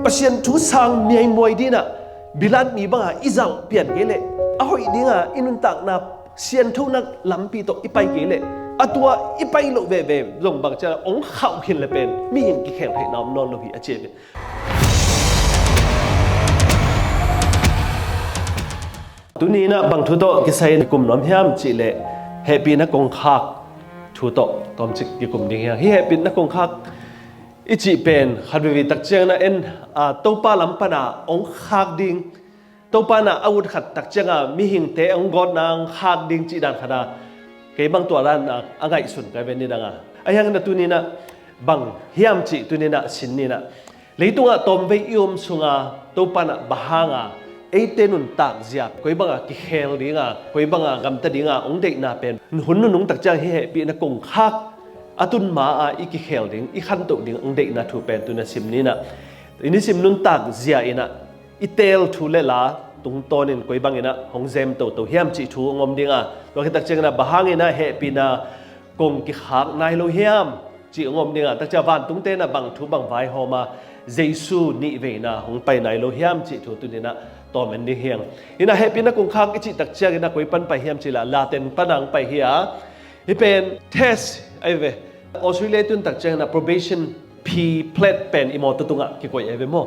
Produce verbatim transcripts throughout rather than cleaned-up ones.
Pasian thu sang miaimuai dinah bilat mi banga i zauh pian kei leh, a hoih dinga i nuntakna sianthonak lampi tawh i pai kei leh, a tua i pai loh veve zong bang ciah ong khauh khin le pen mihing kikhel theihna om nawn lo hi a ci ve. Tuni inah bang thu tawh kisai in kikum nuam hiam cih leh, hehpihna kongkhak thu tawh tawmcik kikum ding hiang. Hih hehpihna kongkhak i cih pen khat veve tak ciangin ah en, a, Topa lam pana ong khak ding, Topa inah a ut khat tak cianga mihingte ong gawtna ong khak ding cih dan khata kei bang tua dan a, a ngaihsun kai ve ni danga. A hiangin a tuni inah bang hiam cih tuni inah sin ni inah, leitungah tawmvei i om sunga Topa inah bang hanga eite nuntak zia, koi banga kikhel dinga, koi banga gamta dinga ong deihna pen hun nunung tak ciang hih hehpihna kongkhak a tun ma-a i kikhel ding, i khantoh ding ong deihna thu pen tuna sim ni inah. I nisim nuntak zia inah i teel thu le la tungtawnin koi bang inah hong zem toto hiam cih thu ong om dinga. Tua khit tak ciang inah bang hang inah hehpihna kong kikhak nai lo hiam cih ong om dinga. Tak ciang vantungte inah bang thu bang vaihawm a Jesu nihveina hong pai nai lo hiam cih thu tuni inah tawm en ding hiang. Inah hehpihna kongkhak i cih tak ciang inah koi pan pai hiam cih leh Latin pana ong pai hi a, hih pen test ahi ve. Australia tun tak ciang inah probation P plate pen i mawtaw tungah kikoih ahi ve maw.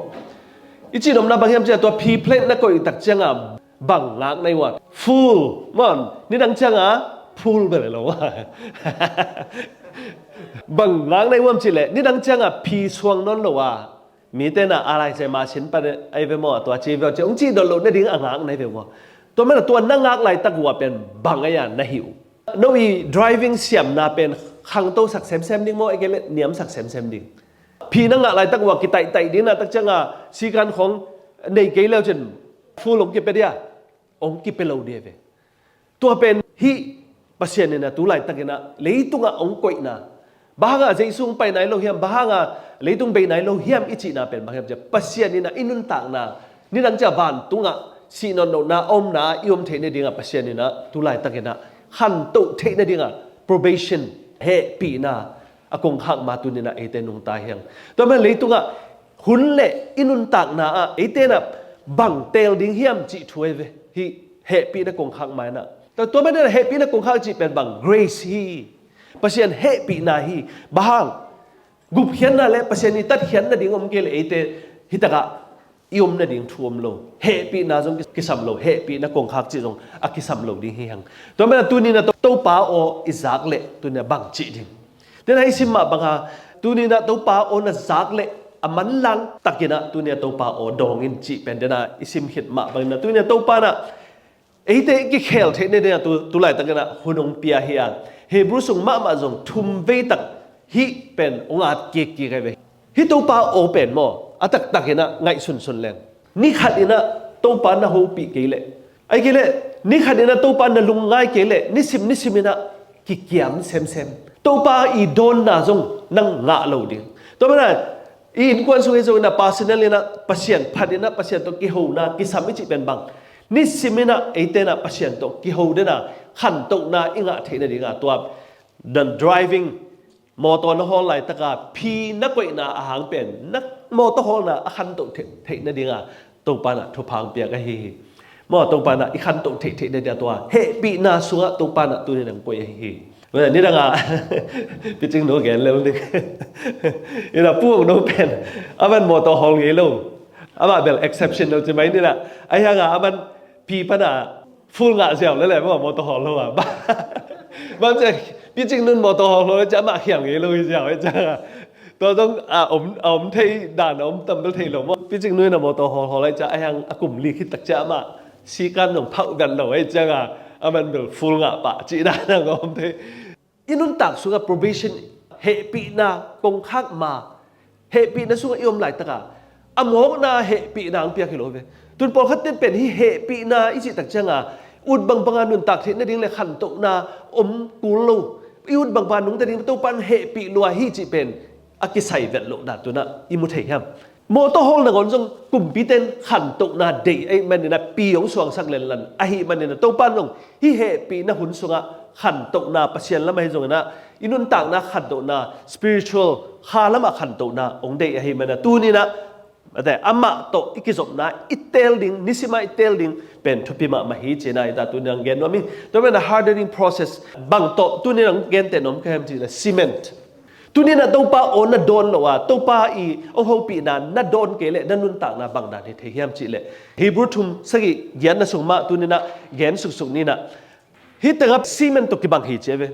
I cih nopna bang hiam cih leh tua P plate na koih tak cianga bang ngak na hi uh a? Full. Maw, nidang cianga full bel hi lo a. Bang ngak na hi uh hiam cih leh nidang cianga P suang nawn lo a, mite inah a lai cema sin pan ahi ve maw, a tua ci ve aw ci ong cih dot loh nading a ngak na hi ve maw. Tua mana tua na ngak laitak uh a pen bang ahi a na hi uh? No i driving siamna pen khangto sak semsem ding maw, ahih kei leh niamsak semsem ding? P na ngah laitak uh a kitaihtaih ding inah tak cianga sikan khong nei kei leu cin full ong kipia dia, ong kipia lo dia ve. Tua pen hih Pasian inah tu laitak inah leitungah ong koihna, bang hanga Jesu ong pai nai lo hiam, bang hanga leitung bei nai lo hiam i cihna pen bang hiam cih leh Pasian inah i nuntakna nidang ciah vantungah sih nawn lohna a omna i om theih nadinga Pasian inah tu laitak inah khantoh theih nadinga probation, hehpihna a kongkhak ma tuni inah eite nungta hiang. Tua man leitungah hun le i nuntakna ah eite inah bang teel ding hiam cih thu ahi ve. Hih hehpihna kongkhak ma inah. Tua, tua man inah hehpihna kongkhak cih pen bang? Grace hi. Pasian hehpihna hi. Bang hang? Gupkhiatna le Pasian i tatkhiat nading om kei leh eite hitakah i om nading thu om lo. Hehpihna zong kisam lo, hehpihna kongkhak cih zong a kisam lo ding hi hang. Tua man inah tuni inah To-, Topa aw i zak leh tuni inah bang cih ding? Tena i sim mah banga tuni inah Topa aw na zak leh a manlang takin ah tuni inah Topa aw dawng in cih pen tena i sim khit mah bangin ah tuni inah Topa inah eite i kikhel theih nadinga tu, tu laitak inah hun ong pia hi a. Hebrew sung mahmah zong thum vei tak hih pen ong at kikkik ahi ve. Hih Topa aw pen maw, a taktak inah ngaihsunsun leng, ni khat inah Topa na hopih kei leh, ahih kei leh ni khat inah Topa na lungngai kei leh nisim nisim inah kikiam semsem. Topa i dawnna zong nang ngah lo ding. Tua man inah i innkuan sung hi zong inah personal inah Pasian phat inah Pasian tawh kihona kisam i cih pen bang? Nisim inah eite inah Pasian tawh kiho dena khantohna i ngah theih nadinga tua, dan driving, mawtaw na hawl laitaka P na koihna a hang pen na mawtaw hawlna a khantoh theih, theih nadinga Topa inah thupha ong piak ahi hi. Maw, Topa inah i khantoh theih, theih nadinga tua hehpihna sungah Topa inah tuni inah ong koih ahi hi. Nidanga picing no gen lel ding. Inah pu ong no pen aman mawtaw hawl ngei lo. Amah bel exception lo ci mai ni inah. Ahi hanga aman P pana full ngah ziau lele maw, mawtaw hawl lo a. Bang ci, picing nun mawtaw hawl lo le ci amah khial ngei lo hi ziau hi cianga. Tua zong a om, a om thei dan a om tam bel thei lo maw. Picing nun a mawtaw hawl hawl le ci a hiang a kum li khit tak ci amah sikan zong phauh vet lo hi cianga. Aman bel full ngah pah cih dan a om thei. I nuntak sungah probation, hehpihna kongkhak ma, hehpihna sungah i om laitaka a mawkna hehpihna ang piak hi lo ve. Tun pawlkhat ten pen hih hehpihna i cih tak cianga ut bangbanga nuntak theih nading le khantohna om kul lo. I ut bangbanga nungta ding Topa in hehpih lua hi cih pen a kisai vet loh dan tuna i mu thei hiam? Mawtaw hawl nangawn zong kumpite'n khantohna deih ahih maninah pi hong suangsak lenlan ahih maninah Topa in zong hih hehpihna hun sungah khantohna, Pasian lam ahi zonginah i nuntakna khantohna, spiritual kha lamah khantohna hong deih ahih maninah tuninah Mate, amah tawh i kizopna i teel ding, nisima i teel ding pen thupi mahmah hi cihna hi ta, tuni nang gen nuam hi. Tua pen a hardening process bang tawh tuni nang gente nuam ka hiam cih le cement. Tuni na Topa aw na dawn lo a, Topa i hong hopihna na dawn kei le na nuntakna bang dan hi thei hiam cih le Hebrew thum sagih giatna sung mah tuni na gen suksuk ni na. Hih tengah cement tawh kibang hi ci a ve.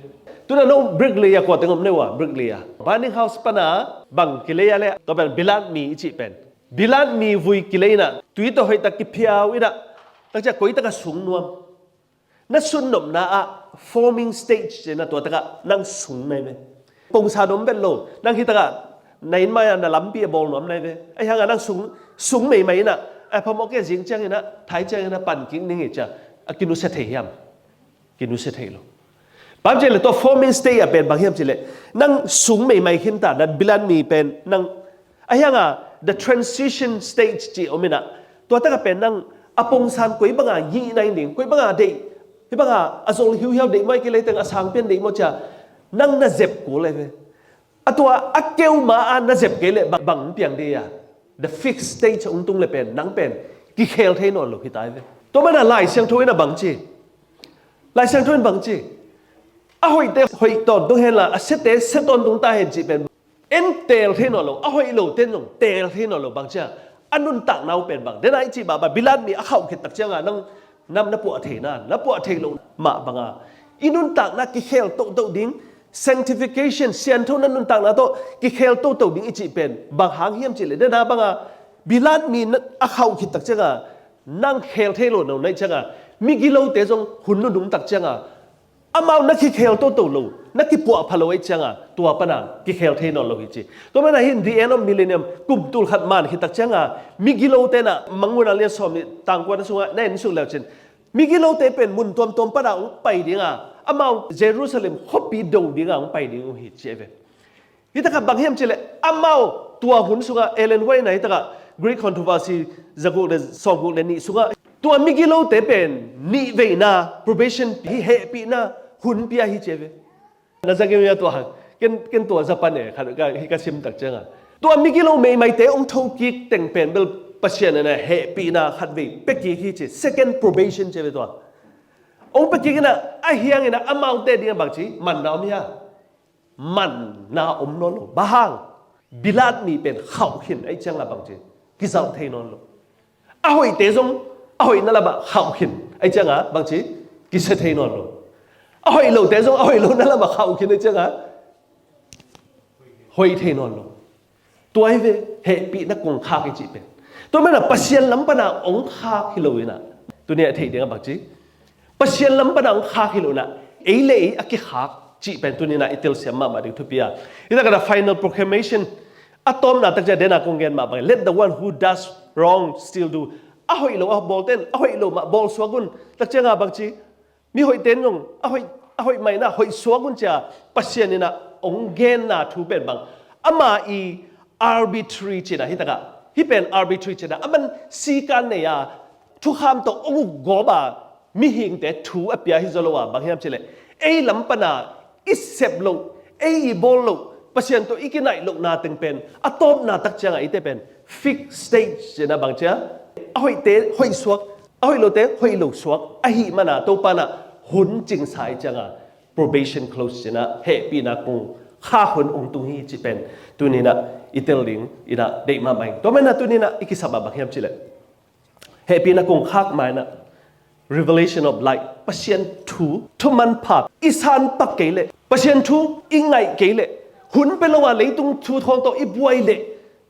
Tuna no bricklayer kua teng om nei ua, bricklayer. Burning house pana bang kilei a le, tua pen bilat mi i cih pen. Bilat mi vui kilei na, tui tawh hoih tak kiphiau i na, tak ciah koi tak a sung nuam. Na sun nopna ah forming stage ci na tua tak a nang sung nai ve. Pongsa dom bet lo, nang hih tak a na inn mai a na lampi a bawl nuam nai ve. Ahi hang a nang sung, sung meimai i na, a phamawh kei zing ciang i na, thai ciang i na pan kik ning i cia, a kinusia thei hiam? Kinusia thei lo. Bang ci le tua forming stage a pen bang hiam ci le, nang sung meimai khin ta, na bilat mi pen nang, ahi hang a the transition stage ci om i na, tua tak a pen nang a pongsan koi bang a ngih nai ning, koi bang a deih, hih bang a a zol hiuhiau deih maw, kilei teng a sang pian deih maw cia, nang na zep kul lai ve. A tua a keu ma a na zep kei le bang, bang piang dih a, the fixed stage hong tung le pen nang pen kikhel thei nawn lo hi ta hi ve. Tua mana Lai Siangtho in a bang ci, Lai Siangtho in bang ci, a hoihte hoih tawntung hen la a siate sia tawntung ta hen cih pen en teel thei nawn lo, a hoih lote zong teel thei nawn lo. Bang cia, a nuntakna uh pen bang dena i cih baba bilat mi a khauh khit tak cianga nang nam na puah thei na, na puah thei lo mah banga i nuntakna kikhel tohtoh ding, sanctification, siantho na nuntakna tawh kikhel tohtoh ding i cih pen bang hang hiam cih le dena banga bilat mi a khauh khit tak cianga nang khel thei lo no naih cianga migilote zong hun nunung tak cianga amau na kikhel toto lo, na kipuah pha lo aih cianga tua pana kikhel thei nawn lo hi ci. Tua mana hin the end of millennium, kum tul khat man khit tak cianga migilote na Mangmuhna lian sawm nih tangkuan sunga na en suk leu cin migilote pen mun tuamtuam pana hong pai dinga amau Jerusalem khuapi do dinga hong pai ding uh hi ci a ve. Hi taka bang hiam cih leh amau tua hun sungah Ellen White na hi taka Great Controversy zaguk le sawmguk le nih sungah tua migilote pen nih veina probation hi hehpihna hun pia hi ci a ve. Na zangin tua ken, ken tua Japan e khat ka, hi ka sim tak cianga tua migilo meimaite hong thokik teng pen bel Pasian in a hehpihna khat vei pekik hi ci, second probation ci a ve tua. Hong pekik ina a hiang ina amaute ding a bang ci manna om hi a. Manna om nawn lo. Bang hang? Bilat mi pen khauh khin aih cianga bang ci kizalh thei nawn lo. A hoihte zong a hoihna lamah khauh khin aih cianga bang ci kisia thei nawn lo. A hoih lote zong a hoih lohna lamah khauh khin aih cianga hoih thei nawn lo. Tua hi ve hehpihna kong khak i cih pen. Tua mana Pasian lam pana hong khak hi lo ina tuni a theih ding a bang ci Pasian lam pana hong khak hi lo ina ei le ei a kikhak cih pen tuni ina i telsiam mahmah ding thupi a. Hi takah final proclamation a tawpna tak ciah dena kong gen mah bang, let the one who does wrong still do. A hoih lo a bawl ten a hoih lo mah bawl suak un tak cianga bang ci mi hoih ten zong a hoih, a hoih maina hoih suak un cia Pasian ina hong genna thu pen bang ama i arbitrary cina hi takah hi pen arbitrary cina a man sikan nei a thukham tawh hong uk gawp a mihingte thu a pia hi zaw lo a bang hiam cih leh ei lam pana i sep loh, ei i bawl loh, Pasian tawh i kinaih lohna teng pen a tawpna tak cianga ite pen fixed stage cina bang cia a hoihte hoih suak, a hoih lote hoih lo suak ahi mana Topa na hun cingsa i cianga probation close cina hehpihna kong khak hun hong tung hi cih pen tuni ina i tel ding ina deih mahmah ing. Tua mana tuni ina i kisap a bang hiam cih leh hehpihna kong khak ma ina revelation of light, Pasian thu thuman pha i san pak kei leh Pasian thu i ngaih kei leh hun pe lo a leitung thu thawn tawh i buai leh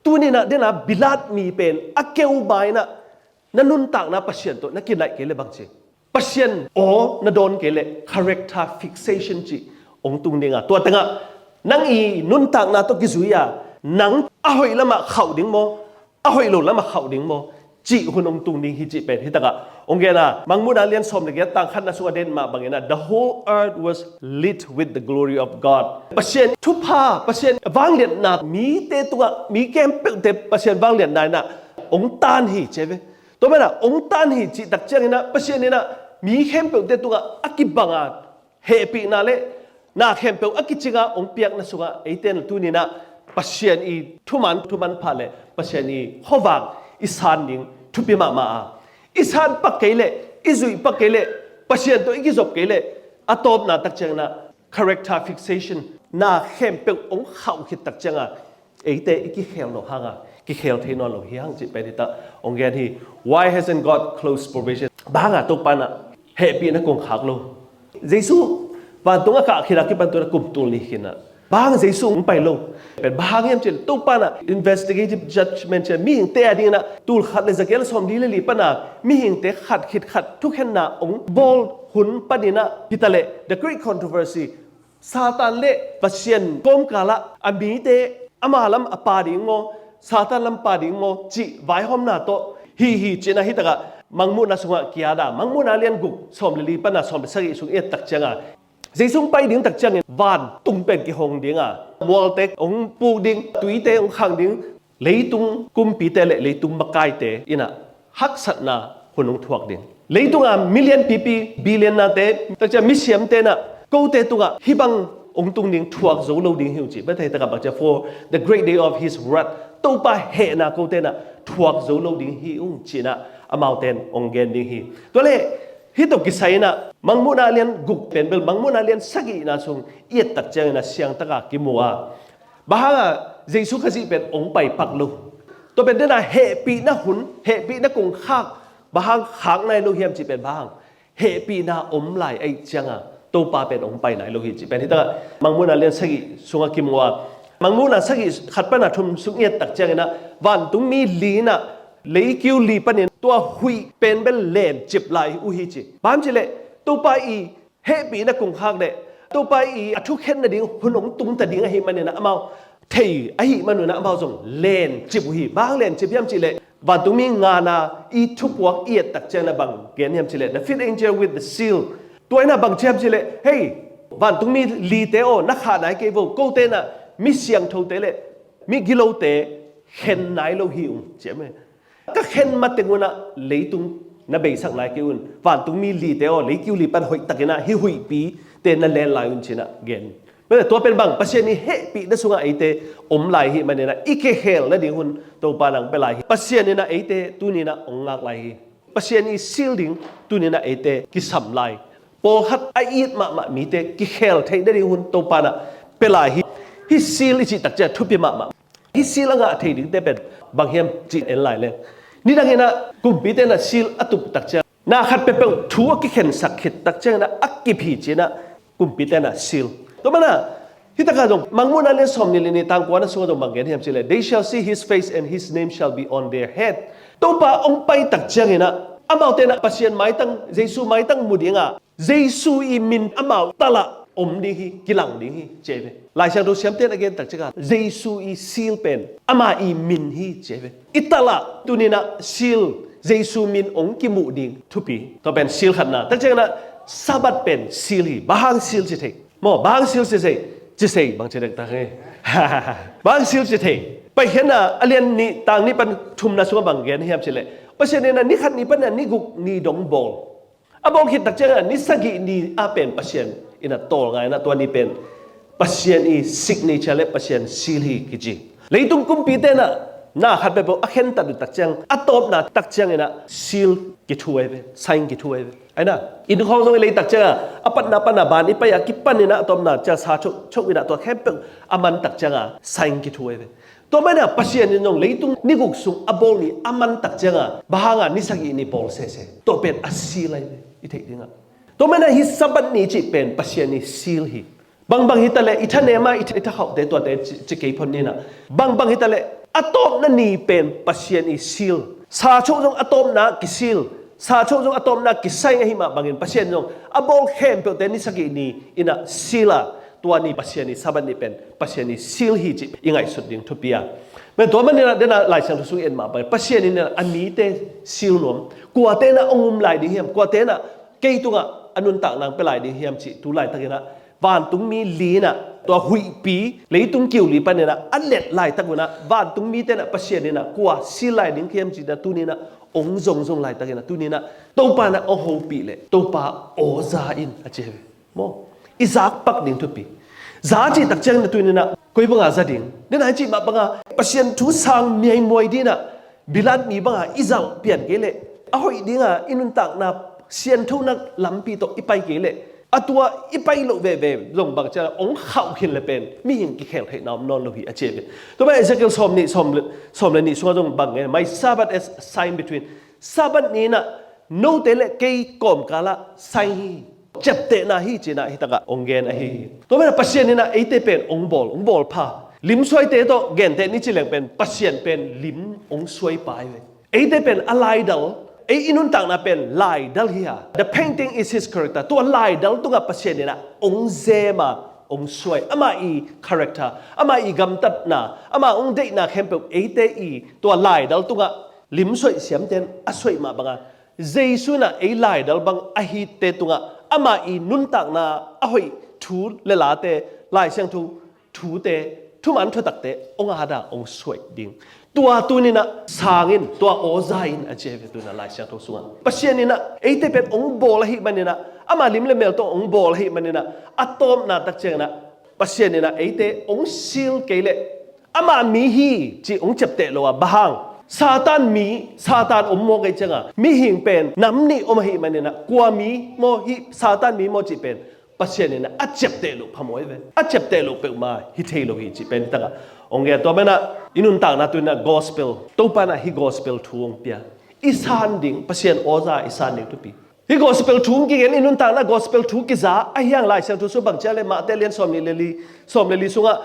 tuni ina dena bilat mi pen a keu ma ina na nuntakna Pasian tawh na kinaih kei leh bang ci Pasian aw na dawn kei leh character fixation cih hong tung dinga tua tengah nang i nuntakna tawh kizui a nang a hoih lamah khauh ding maw a hoih lo lamah khauh ding maw cih hun hong tung ding hi cih pen hi takah hong gen a Mangmuhna lian sawm le giat tang khatna sungah den mah bangin a the whole earth was lit with the glory of God. Pasian thupha, Pasian vangliatna mite tungah mi khempeuhte Pasian vangliatna ina hong tan hi ci a ve. Tua mana hong tan hi cih tak ciang ina Pasian ina mi khempeuhte tungah a kibanga hehpihna le na khempeuh a kicinga hong piakna sungah eite na tuni ina Pasian i thuman thuman pha le Pasian i khuavak i san ding thupi mahmah a, i san pak kei leh, i zuih pak kei leh, Pasian tawh i kizop kei leh, a tawpna tak ciangin ah character fixation, na khempeuh hong khauh khit tak ciangin eite i kikhel loh hangin kikhel thei nawn lo hi hang cih pen hi ta, hong gen hi. Why hasn't God closed probation? Bang hang a Topa in ah hehpihna kong khak lo? Jesu vantung a kah khin a kipan tu-in ah kum tul nih khin a, bang hang Jesu hong pai lo? Pen bang hang hiam cih leh Topa in ah investigative judgment ci-in mihingte a dingin ah tul khat le za giat le sawmli le li pan a mihingte khat khit khat thukhenna hong bawl hun panin ah hi ta leh, the great controversy, Satan le Pasian kawmkal ah a mite ama lam a pha ding maw, Satan lam pha ding maw cih vaihawmna tawh hi hi ci-in ah hi tak ah Mangmuhna sungah ki-at a, Mangmuhna lian guk sawm le li pan a sawm le sagih sung i et tak ciangin, Jesu hong pai ding tak ciangin vantung pen kihong ding a, mualte hong puk ding, tuite hong khang ding, leitung kumpite le leitung makaite in ah haksatna hun hong thuak ding. Leitung a million pipi, billion-nate, tak ciang misiamte in ah kote tungah hih bang hong tung ding, thuak zo lo ding hi ung ci. Bang hang hiam cih leh, for the great day of his wrath, Topa hehna kote in ah thuak zo lo ding hi ung ci-in ah amaute in hong gen ding hi. Tua leh hih tawh kisai in ah Mangmuhna lian guk pen bel Mangmuhna lian sagihna sung i et tak ciangin ah siangtak a kimu a, bang hang a Jesu Khazih pen hong pai pak lo? Tua pen den a hehpihna hun, hehpihna kong khak, bang hang khak nai lo hiam cih pen bang hang? Hehpihna om lai ahih ciangin Topa pen hong pai nai lo hi cih pen hi tak ah Mangmuhna lian sagih sungah kimu a, Mangmuhna sagih khat pan a thum sung i et tak ciangin ah vantungmi li in ah leikiu li panin tua huih pen bel lencip lai uh hi ci. Bang hang hiam cih leh Topa i hehpihna kong khak leh Topa i a thukhen nading hun hong tung ta ding ahih manin ah amau thei ahih man un ah amau zong lencip uh hi. Bang hang lencip hiam cih leh, vantungmi ngana i thupuak i et tak ciangin ah bang gen hiam cih leh, the fifth angel with the seal. Tua in ah bang ci hiam cih leh, hei, vantungmi lite aw, na khah nai kei vo, kote in ah mi siangthote le mi gilote khen nai lo hi ung ci a, ka khen mateng un ah leitung na beisak nai kei un, vantungmi lite aw, leikiu li pan hoihtakin ah hih huihpite na len lai un ci-in ah gen. Tua pen bang, Pasian i hehpihna sungah eite om lai ahih manin ah i kikhel nading hun Topa in hong pia lai hi. Pasian in ah eite tuni-in ah hong ngak lai hi. Pasian i seal ding tuni-in ah eite kisam lai. Pawlkhat a it mahmah mite kikhel theih nading hun Topa in ah pia lai hi. Hih seal i cih tak ciang thupi mahmah. Hih seal a ngah thei dingte pen bang hiam cih en lai leng, nidangin ah kumpite in ah seal a tup tak ciang na khat peuhpeuh thu a kikhensak khit tak ciangin ah a kip hi ci-in ah kumpite in ah seal. Tua manin ah hih tak ah zong Mangmuhna lian sawmnih le nih tang kuana sungah zong bang gen hiam cih leh, they shall see his face and his name shall be on their head. Topa hong pai tak ciangin ah amaute in ah Pasian maitang, Jesu maitang mu ding a, Jesu i min amau tal ah om ding hi, kilang ding hi ci hi ve. Laisiangtho siamte in a gen tak ciang a Jesu i seal pen ama i min hi ci hi ve. I tal ah tuni-in ah seal, Jesu min hong kimuh ding thupi. Tua pen seal khatna. Tak ciangin ah Sabbath pen seal hi. Bang hang seal ci thei? Maw, bang hang seal ci thei? Ci thei, bang ci dektak hi. Bang hang seal ci thei? Paikhiatna a lian nih tang nih pan thumna sungah bang gen hiam cih leh, Pasian in ah ni khat ni pan ah ni guk ni dong bawl. A bawl khit tak ciangin ah ni sagih ni ah pen Pasian in ah tawlnga in ah tua ni pen Pasian i signature le Pasian seal hi kici. Leitung kumpite in ah na khat peuhpeuh a khentat uh tak ciang, a tawpna tak ciangin ah seal kithu ahi ve, sign kithu ahi ve. Ahi na, inn khawng zong i lei tak ciang a, a patna pan a ban i pai a kipan in ah a tawpna ciang sa choh choh in ah tua khempeuh a man tak ciang a sign kithu ahi ve. Tua manin ah Pasian in zong leitung ni guk sung a bawl ni a man tak ciang a, bang hang a ni sagih ni bawl sese? Tua pen a seal ahi ve, i theih ding ah. Tua manin ah hih Sabbath ni cih pen Pasian i seal hi. Bangbang hi ta leh i thanem a, i tha, i thakhauhte tuate ci, ci kei phot ni in ah. Bangbang hi ta leh a tawpna ni pen Pasian i seal. Sa choh zong a tawpna ki seal. Sa choh zong a tawpna ki sign ahi mah bangin Pasian zong a bawl khempeuhte ni sagih ni in ah seal a, tua ni Pasian i Sabbath ni pen Pasian i seal hi cih i ngaihsut ding thupi a. Maw, tua manin ah den ah Laisiangtho sung i et mah bangin Pasian in ah a mite seal nuam. Kuate in ah hong um lai ding hiam? Kuate in ah kei tungah a nuntakna hong pia lai ding hiam cih tu laitakin ah vantungmi li in ah tua huihpi leitung kiu li panin ah a let laitak un ah vantungmite in ah Pasian in ah kua seal lai ding hiam cih in ah tuni in ah hong zongzong laitakin ah tuni in ah Topa in ah hong hopih leh Topa aw za in a ci hi ve. Maw, i zak pak ding thupi. Za cih tak ciangin ah tuni in ah Koi banga za ding? Nidang i cih mah banga Pasian thu sang miaimuai dinga bilat mi banga i zalh pian kei leh a hoih dinga i nuntakna sianthonak lampi tawh i pai kei leh a tua i pai loh veve zong bang ciang hong khauh khin le pen mihing kikhel theihna om nawn lo hi a ci ve. Tua bang Ezekiel sawm nih, sawm le, sawm le nih sungah zong bang nge, "My Sabbath as a sign between." Sabbath ni inah note le kei kawmkalah sign hi, ciaptehna hi cinah hitakah hong gen ahi hi. Tua manah Pasian inah eite pen hong bawl, hong bawl pha. Limsuaite tawh genteh ni ci leng pen Pasian pen lim hong suai pai ve. Eite pen a laidal, ei i nuntakna pen laidal hi a. The painting is his character. Tua laidal tungah Pasian inah hong zema hong suai. Amah i character, amah i gamtatna, amah hong deihna khempeuh eite i tua laidal tungah limsuaih siamten a suaih mah banga Jesu inah ei laidal bang a hite tungah amah i nuntakna a hoih thu le late, Lai Siangtho thute, thuman thutakte hong ada hong suaih ding. Tua tuninah sang in, tua awza in a ci ve tuninah Lai Siangtho sungah. Pasian inah eite pen hong bawl ahi maninah, ama lim le mel tawh hong bawl ahi maninah, a tawpna tak cianginah Pasian inah eite hong sil kei leh amah mi hi cih hong ciapteh lo a, bang hang? Satan mi, Satan om maw kei cianga mihing pen nam nih om ahi maninah, kua mi maw hi, Satan mi maw cih pen Pasian inah a ciapteh loh phamawh ve. A ciapteh loh peuhmah hi thei lo hi cih pen takah hong gen. Tua manah i nuntakna tuninah gospel, Topa inah hih gospel thu hong pia. I san ding, Pasian awza i san ding thupi. Hih gospel thu hong kigen i nuntakna gospel thu kiza ahi hang Lai Siangtho sung bang ci a le, Mate lian sawm nih le li, sawm le li sungah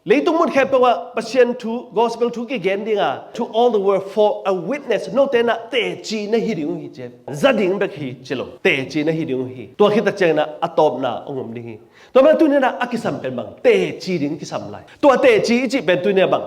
leitung mun khempeuh ah Pasian thu, gospel thu kigen dinga, "To all the world for a witness." Note inah teci na hi ding uh hi ci. Za ding bek hi ci lo, teci na hi ding uh hi. Tua khit tak cianginah a tawpna hong om ding hi. Tua manah tuninah a kisam pen bang, teci ding kisam lai. Tua teci i cih pen tuninah bang,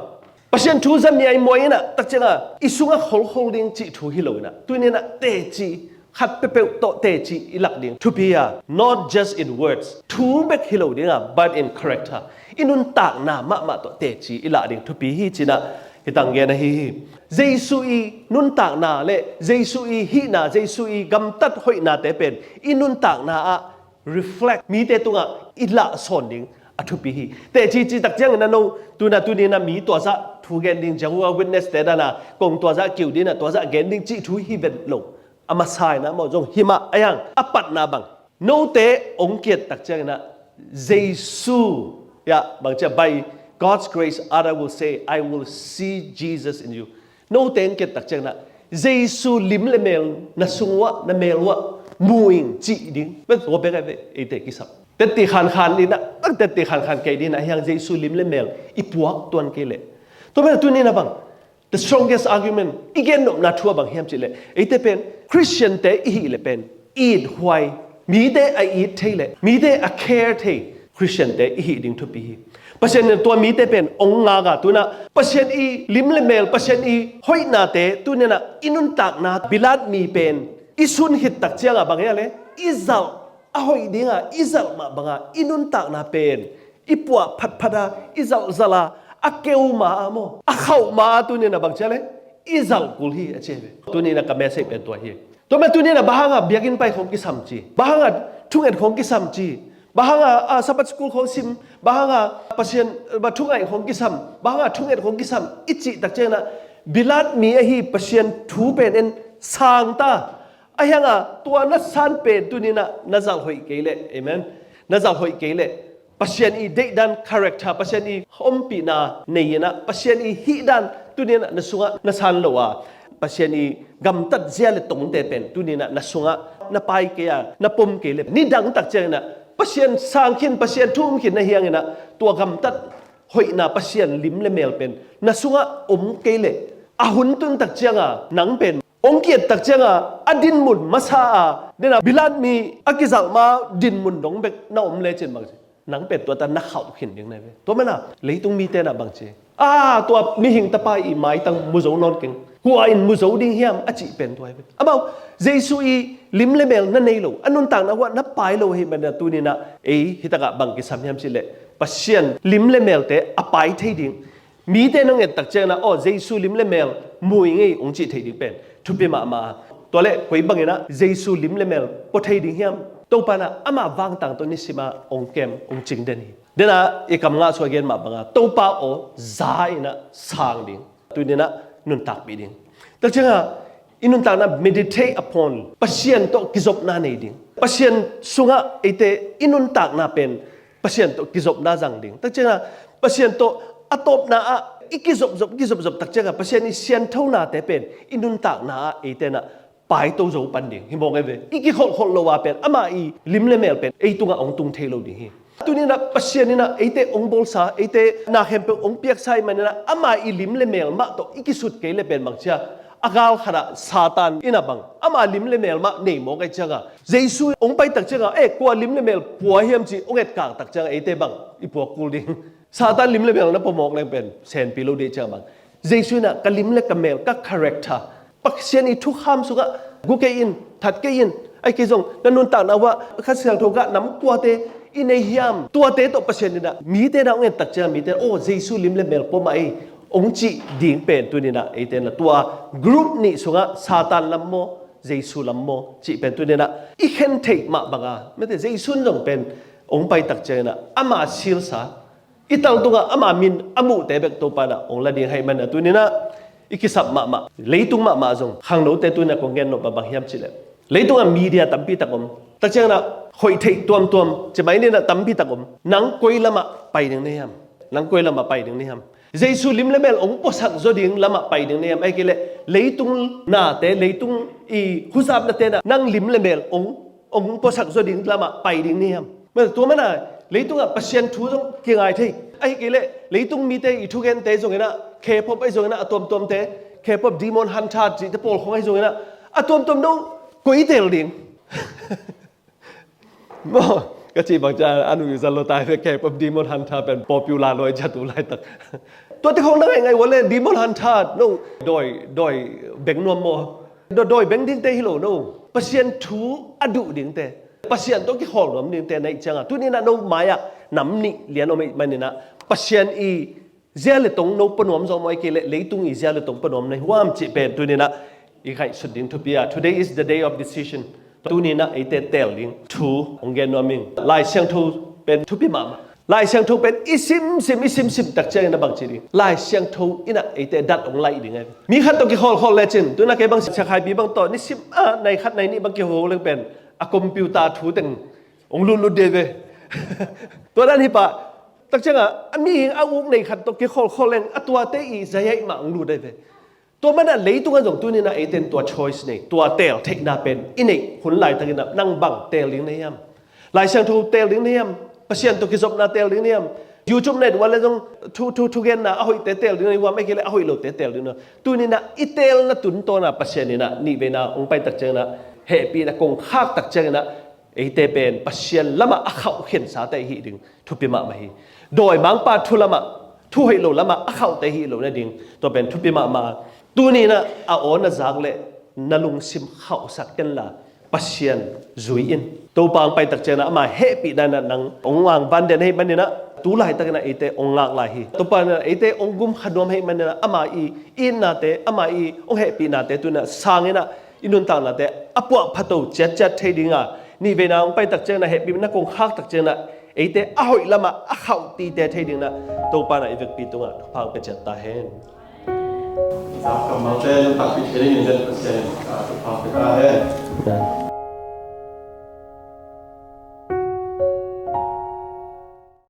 Pasian thu za miaimuai inah tak cianga i sungah kholkhol ding cih thu hi lo inah, tuninah teci khat peuhpeuh tawh teci i lak ding thupi a, not just in words, thu bek hi lo dinga, but in character, i nuntakna mahmah tawh teci i lak ding thupi hi cinah hitak hong gen ahi hi. Jesu i nuntakna le Jesu i hihna, Jesu i gamtat hoihnate pen i nuntakna ah reflect, mite tungah i lahsawn ding a thupi hi. Teci cih tak ciangin a no, tuna tuninah mi tuazah thu gen ding, Jehovah Witness te dana kong tuazah kiu dinah tuazah gen ding cih thu hi vet lo. A masa inah maw zong hi mah a, a patna bang, note hong kiat tak cianginah Jesu, ya, bang ciah, "By God's grace, other will say, I will see Jesus in you." Note hong kiat tak cianginah Jesu lim le mel na sung uah, na mel uah mu ing cih ding. Tua bek a ve eite kisam. Tetti khankhan dinah, tetti khankhan kei dinah hiang Jesu lim le mel i puak tuan kei leh. Tua manah tuninah bang, the strongest argument i gen nopna thu ah bang hiam cih leh, eite pen Christian te i hih leh pen ithuai, mite a it thei leh mite a care thei Christian te i hih ding thupi hi. Pasian in tua mite pen hong ngak a, tunah Pasian i lim le mel, Pasian i hoihnate tuninah i nuntakna bilat mi pen i sun khit tak cianga bang hia le, i zalh a hoih dinga i zalh mah banga i nuntakna pen i puah phatphat a, i zalhzalh a, a keu ma a maw, a khauh ma a tuninah bang ci a le, i zalh kul hi a ci ve. Tuninah ka message pen tua hi. Tua mah tuninah bang hanga biakinn pai khong kisam ci, bang hanga thunget khong kisam ci, bang hanga, ah, Sabbath school khong sim, bang hanga Pasian, ah, thungaih khong kisam, bang hanga thunget khong kisam i cih tak cianginah bilat mi ahi Pasian thu pen en sang ta. Ahi hanga tua na san pen tuninah na zalh hoih kei leh, amen, na zalh hoih kei leh Pasian i deihdan character, Pasian i ompihna nei inah, Pasian i hihdan tuninah na sungah na san lo a, Pasian i gamtat zia le tongte pen tuninah na sungah na pai kei a, na pom kei leh, nidang tak cianginah Pasian sang khin, Pasian thu um khin na hianginah tua gamtat hoihna, Pasian lim le mel pen na sungah om kei leh, a hun tun tak cianga nang pen hong kiat tak cianga a dinmun masa a, dena bilat mi a kizalh ma dinmun dong bek na om lecin bang ci, nang pen tuata na khauh khin ding na ve. Tua mana leitung mite na bang ci, a, tua mihing tapa i maitang mu zo nawn keng, kua in mu zo ding hiam a cih pen tua hi ve. Amau Jesu i lim le mel na nei lo, a nuntakna uah na pai lo hi mana tuninah ei hitakah bang kisam hiam cih leh, Pasian lim le melte a pai thei ding, mite na nget tak ciangin ah, aw, Jesu lim le mel mu ing ei hong cih theih ding pen thupi mahmah a. Tua leh koi bangin ah Jesu lim le mel pua thei ding hiam? Topa in ah ama vangtang tawh nisim a hong kem, hong cingden hi. Dena i kam nga sua gen mah banga Topa aw za ina sang ding. Tuninah nuntakpih ding. Takcianga i nuntakna meditate upon, Pasian tawh kizopna nei ding. Pasian sungah eite i nuntakna pen Pasian tawh kizopna zang ding. Takcianga Pasian tawh a tawpna ah i kizopzop, i kizopzop takcianga Pasian i sianthonate pen i nuntakna ah eite na paito zo pan ding hi mawk ei ve. I kikholhkholh lo a pen ama i lim le mel pen ei tungah hong tung thei lo ding hi. Tuninah Pasian inah eite hong bawlsa, eite na khempeuh hong piaksa i maninah ama i lim le mel mah tawh i kisut kei le pen bangcia a gal khatah Satan inah bang ama lim le mel mah nei mawk ei cianga Jesu hong pai takcianga e kua lim le mel pua hiam ci hong etkak takcianga eite bang i puak kul ding. Satan lim le mel na pua mawk leng pen senpi lo dih cianga bang Jesu inah ka lim le ka mel, ka character, Pasian i thukham sungah gu kei in, that kei in, ai kei zong na nuntakna uah Kha Siangtho gah nam kuate i nei hiam? Tuate tawh Pasian inah mite na hong en takcianga mite aw Jesu lim le mel pua mah ei hong cih ding pen tuninah eite na tua group nih sungah Satan lam maw, Jesu lam maw cih pen tuninah i khen theih mah banga mete Jesu in zong pen hong pai takcianginah ama silsa i tal tungah ama min a muhte bek Topa inah hong la ding hai manah tuninah i kisap mahmah leitung mahmah zong khangnote tuninah kong gen nop bang hiam cileh leitungah media tampi tak om. Takcianginah hoih theih tuamtuam cimai ninah tampi tak om. Nang koi lamah pai ding na hiam? Nang koi lamah pai ding na hiam? Jesu lim le mel hong puasak zaw ding lamah pai ding na hiam? Ai kei leh leitung nate, leitung i huzapnate na nang lim le mel hong hong puasak zaw ding lamah pai ding ni hiam? Mah tua mana leitungah Pasian thu zong kingai thei. Ahi kei leh leitung mite i thugente zonginah K-pop ahi zonginah a tuamtuamte K-pop Demon Hunter cihte pawlkhong ahi zonginah a tuamtuam dong koi tel ding. Maw ka cih bang ca a nung i zan lo tai ve K-pop Demon Hunter pen popular lo ahi cia tu laitak. Tua te khong na ngaingai ua le Demon Hunter no dawi dawi beng nuam maw? Dawi beng dingte hi lo no. Pasian thu a duh dingte, Pasian tawh kikhawl nuam dingte na ih cianga tuninah no mai-ah nam nih lian om ih maninah Pasian i zia le tong no pua nuam zaw maw ai kei leh leitung i zia le tong pua nuam na hi huam cih pen tuninah i ngaihsut ding thupi a. Today is the day of decision. Tuninah eite teel ding thu hong gen nuam ing. Lai Siangtho pen thupi mahmah. Lai Siangtho pen i simsim i simsim takciangin a bangci ding Lai Siangtho inah eite dat hong laih ding ai. Mi khat tawh kikholkhol lecin tunah kei bang siakhaipi bang tawh nisim a nai khat nai nih bang kiho leng pen a computer thu teng hong lutlut dei ve. Tua dan hi pah takcianga a mihing a uk nei khat tawh kikholkhol leng a tuate i zayaih mah hong lut dei ve. Tua mana leitunga zong tuninah eiten tua choice nei, tua teel theihna pen i neih hun laitakinah nang bang teel ding na hiam? Lai Siangtho teel ding na hiam? Pasian tawh kizopna teel ding na hiam? YouTube na et ua le zong thu thu thugenna a hoihte teel ding na hiam? Ei kei le a hoih lote teel ding na. Tuninah i teelna tuntawna Pasian inah nihveina hong paitak cianginah hehpihna kong khaktak cianginah eite pen Pasian lamah a khauh khinsate hih ding thupi mahmah hi. Dawimangpa thu lamah thu hoih lo lamah a khauhte hih lo nading tua pen thupi mahmah. Tuninah a aw na zak leh na lungsim khauhsak kenla Pasian zui in. Topa hong paitak cianginah ama hehpihna inah nang hong angvan den ahih maninah tu laitakinah eite hong ngak lai hi. Topa inah eite hong gumkha nuam ahih maninah ama i itnate ama i hong hehpihnate tuninah sanginah i nuntaknate a puahphato ciatciat thei dinga nihveina hong paitak cianginah hehpihna kong khaktak cianginah eite a hoih lamah a khauh tite thei dinginah Topa inah i vekpi tungah thupha hong pia ciat ta hen. Kammalte nuntakpih thei dingin zen Pasian in thupha hong pia ta hen.